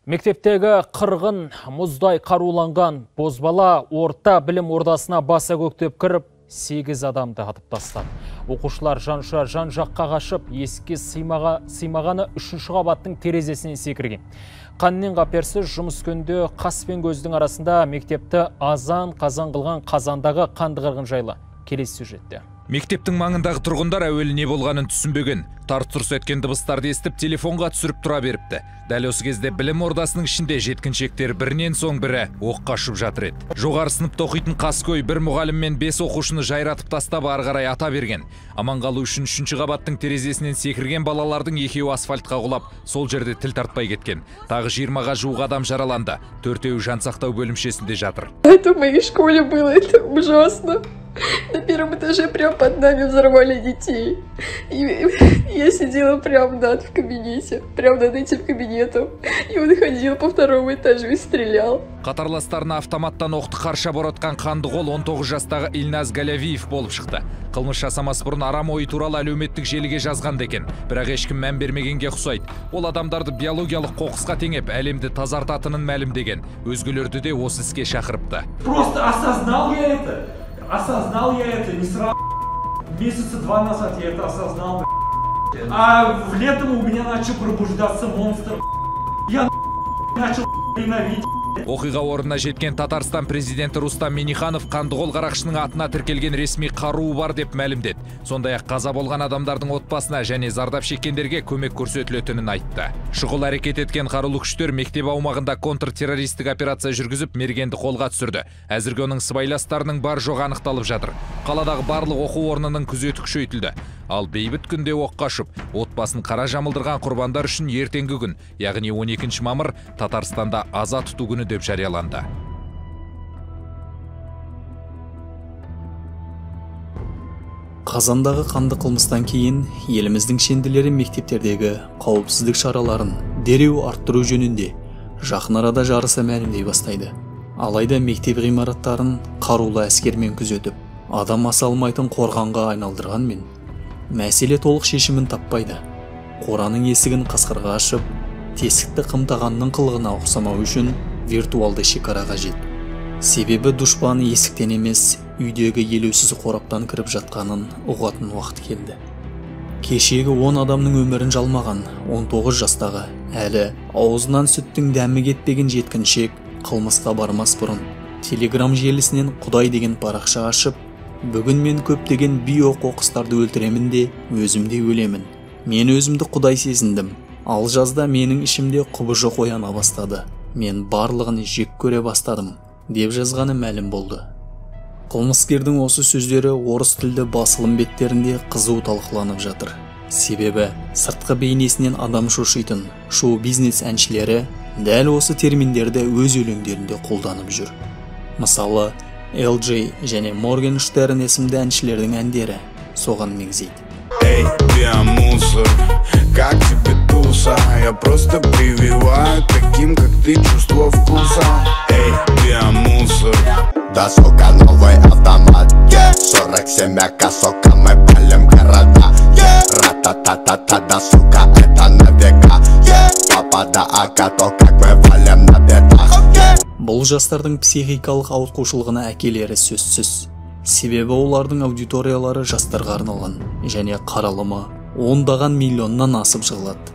Мектептегі қырғын мұздай қаруланған бозбала орта білім ордасына баса көктеп кіріп, 8 адамды атып тастады. Оқушылар жанұшыра жан жаққа қашып, есікке сыймағаны 3-ші қабаттың терезесінен секірген. Қаннен қаперсіз жұмыс күнде қас пен көздің арасында мектепті азан қазан қылған Қазандағы қанды қырғын жайлы келесі сюжетте. Мектептің маңындағы тұрғындар әуелі не болғанын түсінбеген. Тарт-тұрс еткен дыбыстарды естіп, телефонға түсіріп тұра беріпті. Дәл осы кезде білім ордасының ішінде жеткіншектер бірінен соң бірі оққа ұшып жатыр еді. Жоғары сыныпта оқитын қаскөй бір мұғалім мен 5 оқушыны жайратып тастап ары қарай ата берген. Аман қалу үшін 3-ші қабаттың терезесінен секірген балалардың екеуі асфальтқа құлап, сол жерде тіл тартпай кеткен. Тағы 20-ға жуық адам жараланды. 4-еуі жансақтау бөлімшесінде жатыр. Это в моей школе было, это ужасно. На первом этаже прям под нами взорвали детей. И я сидела прям над в кабинете, прям над этим кабинетом. И он ходил по второму этажу и стрелял. Қатарластарына автоматтан оқты қарша боратқан қанды қол 19 жастағы Ильназ Галявиев болып шықты. Қылмыс жасамас бұрын арам ойы туралы әлеуметтік желіге жазған екен. Бірақ ешкім мән бермегенге ұқсайды. Ол адамдарды биологиялық қоқысқа теңеп, әлемді тазартатынын мәлімдеген. Өзгелерді де осы іске шақырыпты. Просто осознал я это. Осознал я это не сразу, месяца два назад я это осознал, а в летом у меня начал пробуждаться монстр, я начал ненавидеть. Оқиға орнына жеткен Татарстан президенті Рустам Минниханов қандықол қарақшының атына тіркелген ресми қаруы бар деп мәлімдеді. Сондай-ақ қаза болған адамдардың отбасына және зардап шеккендерге көмек көрсетілетінін айтты. Шұғыл әрекет еткен қарулы күштер мектеп аумағында контртеррористік операция жүргізіп, мергенді қолға түсірді. Әзірге оның сыбайластарының бар жоғы анықталып жатыр. Қаладағы барлық оқу орнының күзеті күшейтілді. Ал бейбіт күнде оққа ұшып, отбасын қара жамылдырған құрбандар үшін ертеңгі күн, яғни 12 мамыр Татарстанда аза тұту күні деп жарияланды. Қазандағы қанды қылмыстан кейін еліміздің шенділері мектептердегі қауіпсіздік шараларын дереу арттыру жөнінде жақын арада жарыса мәлімдей бастайды. Алайда мектеп ғимараттарын қарулы әскермен күзетіп, адам аса алмайтын қорғанға айналдырғанмен, мәселе толық шешімін таппайды. Қораның есігін қасқырға ашып, тесікті қымтағанның қылығына ұқсамау үшін виртуалды шекара қажет. Себебі дұшпан есіктен емес, үйдегі елеусіз қораптан кіріп жатқанын ұғатын уақыт келді. Кешегі 10 адамның өмірін жалмаған 19 жастағы, әлі аузынан сүттің дәмі кетпеген жеткіншек қылмысқа бармас бұрын Телеграм желісінен Құдай деген парақша ашып, бүгін мен көптеген биоқоқыстарды өлтіремін де, өзім де өлемін. Мен өзімді Құдай сезіндім. Ал жазда менің ішімде құбыжық ояна бастады. Мен барлығын жек көре бастадым, деп жазғаны мәлім болды. Қылмыскердің осы сөздері орыс тілді басылым беттерінде қызу талқыланып жатыр. Себебі сыртқы бейнесінен адам шошитын шоу-бизнес әншілері дәл осы терминдерді өз өлеңдерінде қолданып жүр. Мысалы, LJ және Моргенштерн есімді әншілердің әндері соған меңзейді. Эй, биомусор, как тебе туса? Я просто прививаю таким, как ты, чувство вкуса. Эй, биомусор. Да, сука, новый автомат. 47 АК, сука, мы палим города. Ра-та-та-та-та, да, сука, это на века. Папа, да, АК, то как мы валим на бедах. Бұл жастардың психикалық ауытқушылығына әкелері сөзсіз. Себебі олардың аудиториялары жастарға арналған және қаралымы ондаған миллионнан асып жығылады.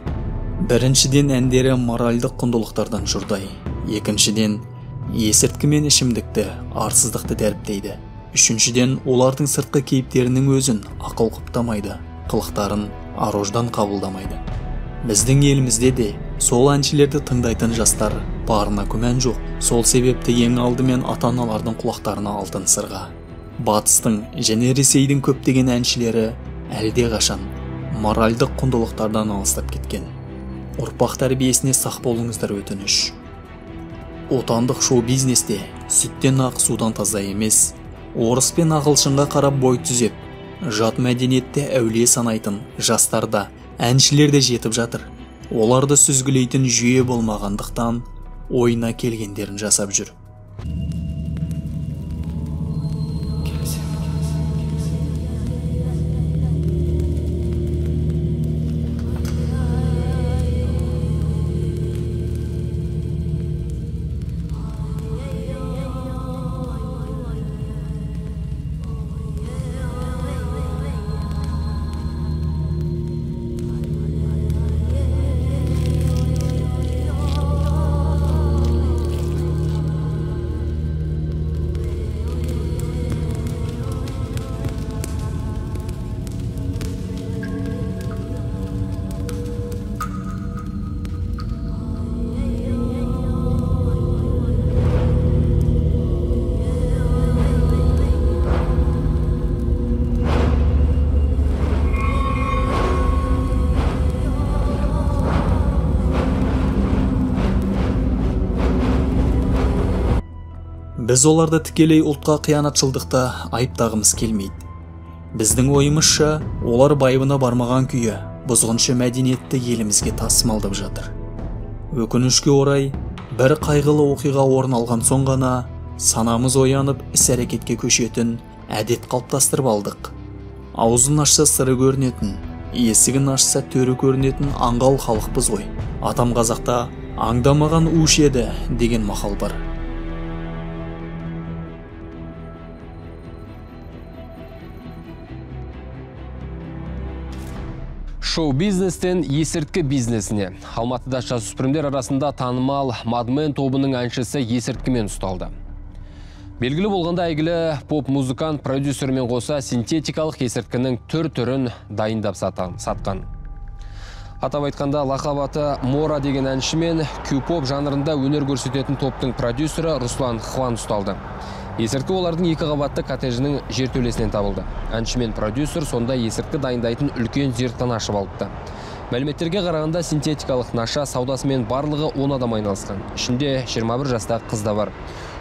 Біріншіден, әндері моральдық құндылықтардан жұрдай. Екіншіден, есірткі мен ішімдікті, арсыздықты дәріптейді. Үшіншіден, олардың сыртқы кейіптерінің өзін ақыл құптамайды, қылықтарын ар-ождан қабылдамайды. Біздің елімізде де сол әншілерді тыңдайтын жастар барына күмән жоқ. Сол себепті ең алдымен ата-аналардың құлақтарына алтын сырға. Батыстың және Ресейдің көптеген әншілері әлдеқашан моральдық құндылықтардан алыстап кеткен. Ұрпақ тәрбиесіне сақ болыңыздар өтініш. Отандық шоу-бизнесте сүттен ақ, судан таза емес, орыс пен ағылшынға қарап бой түзеп, жат мәдениетті әулие санайтын жастарда, әншілер де жетіп жатыр. Оларды сүзгілейтін жүйе болмағандықтан ойына келгендерін жасап жүр. Біз оларды тікелей ұлтқа қиянатшылдықта айыптағымыз келмейді. Біздің ойымызша, олар байыбына бармаған күйі бұзғыншы мәдениетті елімізге тасымалдап жатыр. Өкінішке орай, бір қайғылы оқиға орын алған соң ғана санамыз оянып іс-әрекетке көшетін әдет қалыптастырып алдық. Аузын ашса сыры көрінетін, есігін ашса төрі көрінетін аңғал халықпыз ғой. Атам қазақта аңдамаған у ішеді деген мақал бар. Шоу-бизнестен есірткі бизнесіне. Алматыда жасөспірімдер арасында танымал Мадмен тобының әншісі есірткімен ұсталды. Белгілі болғанда әйгілі поп-музыкант продюсермен қоса синтетикалық есірткінің түр-түрін дайындап сатқан. Атап айтқанда, лақап аты Мора деген әншімен Q-поп жанрында өнер көрсететін топтың продюсері Руслан Хван ұсталды. Есірткі олардың екі қабатты коттеджінің жертөлесінен табылды. Әнші мен продюсер сонда есірткі дайындайтын үлкен зертхана ашып алыпты. Мәліметтерге қарағанда, синтетикалық наша саудасымен барлығы 10 адам айналысқан. Ішінде 21 жастағы қыз да бар.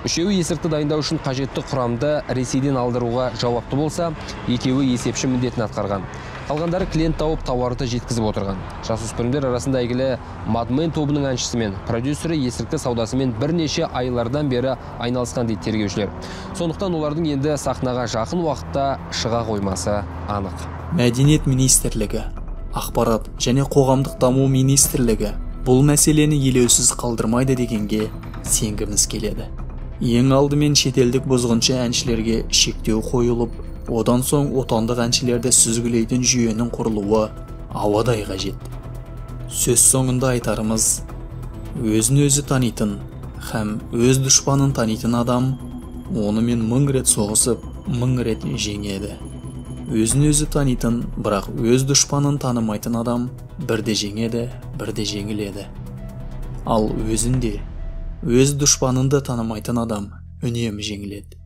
Үшеуі есірткі дайындау үшін қажетті құрамды Ресейден алдыруға жауапты болса, екеуі есепші міндетін атқарған. Қалғандары клиент тауып тауарды жеткізіп отырған. Жасөспірімдер арасында әйгілі Мадмен тобының әншісі мен продюсері есірткі саудасымен бірнеше айлардан бері айналысқан дейді тергеушілер. Сондықтан олардың енді сахнаға жақын уақытта шыға қоймасы анық. Мәдениет министрлігі, Ақпарат және қоғамдық даму министрлігі бұл мәселені елеусіз қалдырмайды дегенге сенгіміз келеді. Ең алдымен шетелдік бұзғыншы әншілерге шектеу қойылып, одан соң отандық әншілерді сүзгілейтін жүйенің құрылуы ауадай қажет. Сөз соңында айтарымыз, өзін өзі танитын һәм өз дұшпанын танитын адам онымен 1000 рет соғысып, 1000 рет жеңеді. Өзін өзі танитын, бірақ өз дұшпанын танымайтын адам бірде жеңеді, бірде жеңіледі. Ал өзінде өз дұшпанын да танымайтын адам үнемі жеңіледі.